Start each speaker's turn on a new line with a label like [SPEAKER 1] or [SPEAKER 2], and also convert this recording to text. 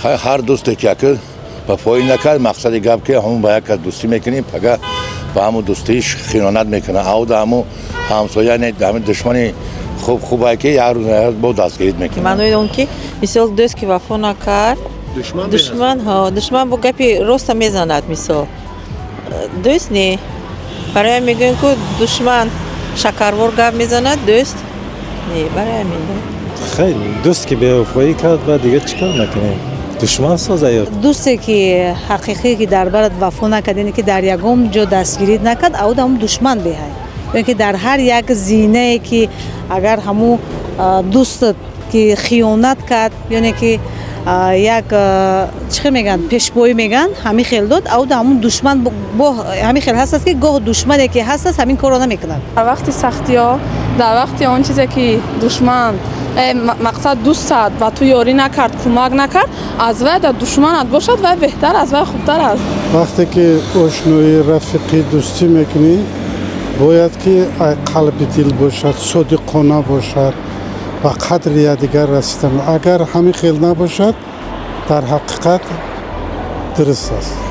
[SPEAKER 1] Ҳар дӯсте ки акр вафоӣ накард, мақсади гап ки ҳамун ба як кас дӯстӣ мекунем, пага ба ҳамун дӯстиш хиёнат мекунад. Авда ҳамун ҳамсоя не, ҳамин душмани хуб хубае, ки як рӯз на як рӯз бо дастгирит мекунад.
[SPEAKER 2] Маънои он ки, мисол, дӯст ки вафо накард, душман, ҳо, душман бо гапи роста мезанад. Мисол, дӯст не. Барои ҳамин мегӯем, ку душман шакарвор гап мезанад, дӯст не. Барои ҳамин.
[SPEAKER 3] Хеле дӯст ки бевафоӣ кард, баъд дигар чӣ кор мекунем? Душман соза ё?
[SPEAKER 4] Дӯсте ки ҳақиқӣ, ки дар барат вафо накард, яъне ки дар ягон ҷо дастгирӣ накард, ауд ҳамун душман беҳай. Ё ки дар ҳар як зинае ки агар ҳамун дӯстат ки хиёнат кард, ёне ки як чӣ хел мегӯянд, пешпоӣ мегӯянд, ҳамин хел дод, ауд ҳамун душман. Бо ҳамин хел ҳаст аст, ки гоҳ душмане ки ҳаст аст, ҳамин корро намекунад.
[SPEAKER 5] Дар вақти сахтиҳо, дар вақти он чизе ки душман мақсад дӯстат ба ту ёрӣ накард, кӯмак накард, аз вай дар душманат бошад, вай беҳтар аст, вай хубтар аст.
[SPEAKER 6] Вақте ки ошноӣ, рафиқӣ, дӯстӣ мекунӣ, бояд ки ай қалби дил бошад, содиқона бошад, ба қадри якдигар расидан. Агар ҳамин хел набошад, дар ҳақиқат дуруст аст.